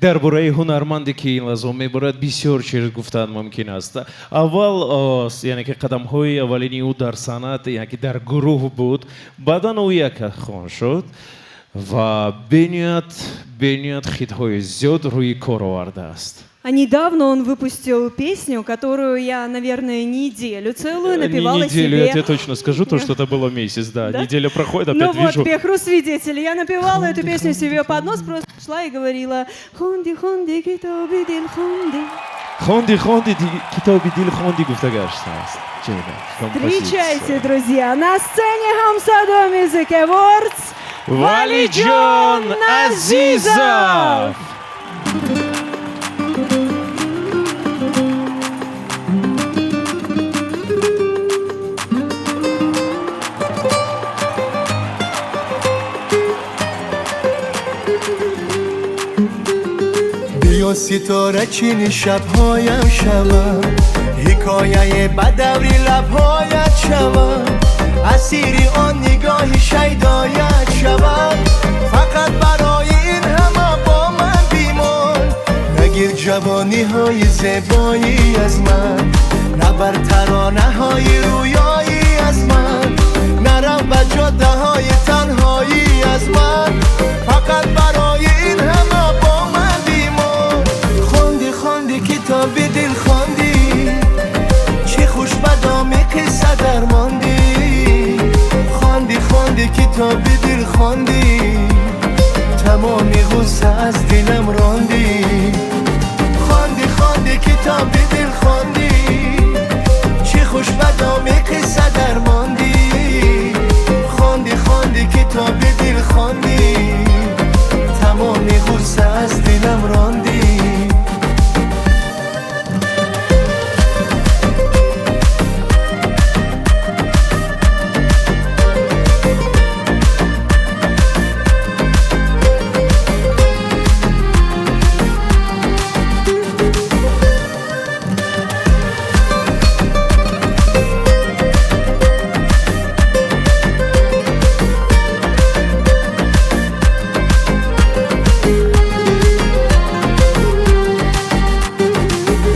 Дар бораи ҳунарманде, ки ин лаҳза мебарад, бисёр чиз гуфтан мумкин аст. Аввал, яъне ки қадамҳои аввалини ӯ дар санъат, яъне ки дар гурӯҳ буд, баъдан ӯ яккахон шуд ва бениҳоят хитҳои зиёд рӯи кор овардааст. А недавно он выпустил песню, которую я, наверное, неделю целую напевала Не неделю, себе. Я тебе точно скажу, то, что это было месяц, да. Да? Неделя проходит, Ну опять вот, вижу. Бехруз свидетель. Я напевала эту песню себе под нос, просто шла и говорила: «Хонди, хонди, китоби дил хонди». Хонди, хонди, китоби дил хонди гуфта гаштааст. Встречайте, друзья, на сцене Хамсадо Music Awards Валиҷон Азизов! Биё, ситорачини шабҳоям шавам, ҳикояе ба даври лабҳоят шавам, асири он нигоҳи шайдоят шавам. Фақат барои ин ҳама бо ман бимон. Нагир ҷавониҳои зебоӣ аз ман, набар таронаҳои рӯёӣ аз ман, нарав ба ҷодаҳои танҳоӣ аз ман. Фақат барои ин ҳама бо ман бимон. Хонди, хонди, китоби дил хондӣ, чӣ хуш ба доми қисса дармондӣ. Хонди, хонди, китоби дил хондӣ, тамоми ғусса аз дилам рондӣ. Хонди, хонди, китоби дил хондӣ, чӣ хуш ба доми қисса дармондӣ. Хонди, хонди, китоби дил хондӣ, тамоми ғусса аз дилам рондӣ.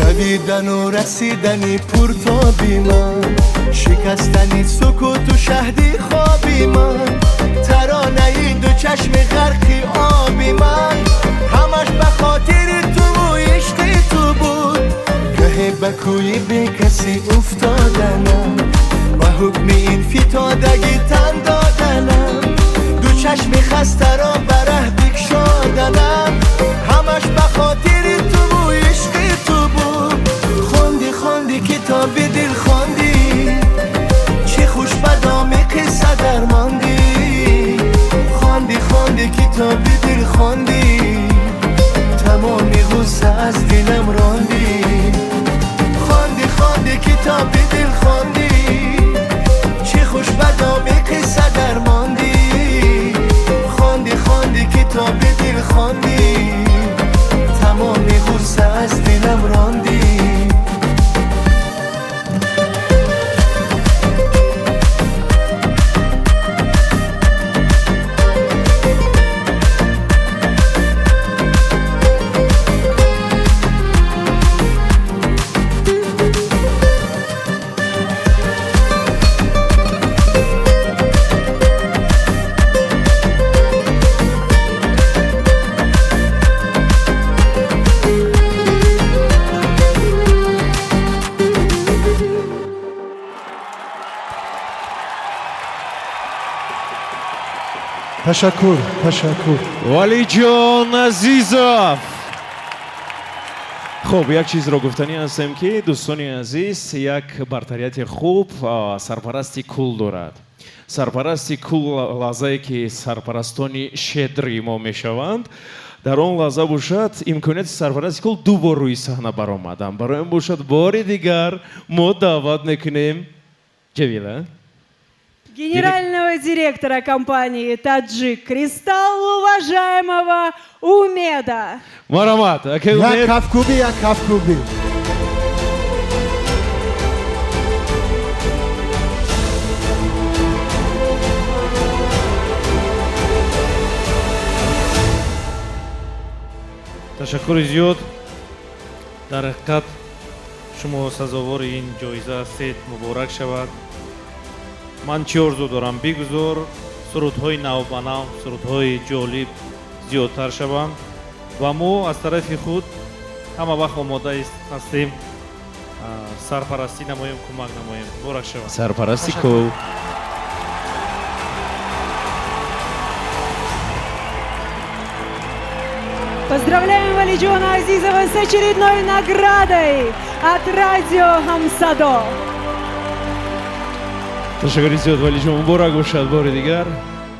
Давидану расидани пуртоби ман, шикастани сукуту шаҳди хоби ман, таронаи ду чашми ғарқи оби ман, ҳамаш ба хотири туву ишқи ту буд. Гаҳе ба кӯи бекасӣ уфтоданам, ба ҳукми ин фитодагӣ тан доданам, ду чашми хастаро ба раҳ бикшоданам, ҳамаш ба хотири туву ишқи ту буд. Хонди, хонди, китоби дил хондӣ, чӣ хуш ба доми қисса дармондӣ. Хонди, хонди, китоби дил хондӣ, тамоми ғусса аз дилам рондӣ. Хонди, хонди, китоби дил хондӣ, чӣ хуш ба доми қисса дармондӣ. Хонди, хонди, китоби дил хондӣ, тамоми ғусса аз дилам рондӣ. Ташаккур, ташаккур. Валиҷон Азизов. Хуб, як чизро гуфтанӣ ҳастем, ки дӯстони азиз, як бартарияти хуб сарпарасти кул дорад. Сарпарасти кул, лаҳзае ки сарпарастони щедрый мо мешаванд, дар он лаҳза бошад имконияти сарпарасти кул ду бор рӯи саҳна баромадан. Барои он бошад, бори дигар мо даъват мекунем Ҷамила Генерального директора компании «Таджик Кристалл» уважаемого Умеда. Марҳамат, акай Як Умед. кафкӯбӣ, як кафкӯбӣ. Ташаккури зиёд. Дар ҳақиқат шумо сазовори ин ҷоиза ҳастед. Муборак шавад. Ман чӣ орзу дорам? Бигузор сурудҳои навбанав, сурудҳои ҷолиб зиёдтар шаванд ва мо аз тарафи худ ҳама вақт омода ҳастем сарпарастӣ намоем, кӯмак намоем. Муборак шавад. Сарпарасти кул. Поздравляем Валиджона Азизова с очередной наградой от радио Хамсадо. Ташаккури зиёд, Валиҷон, муборак бошад бори дигар.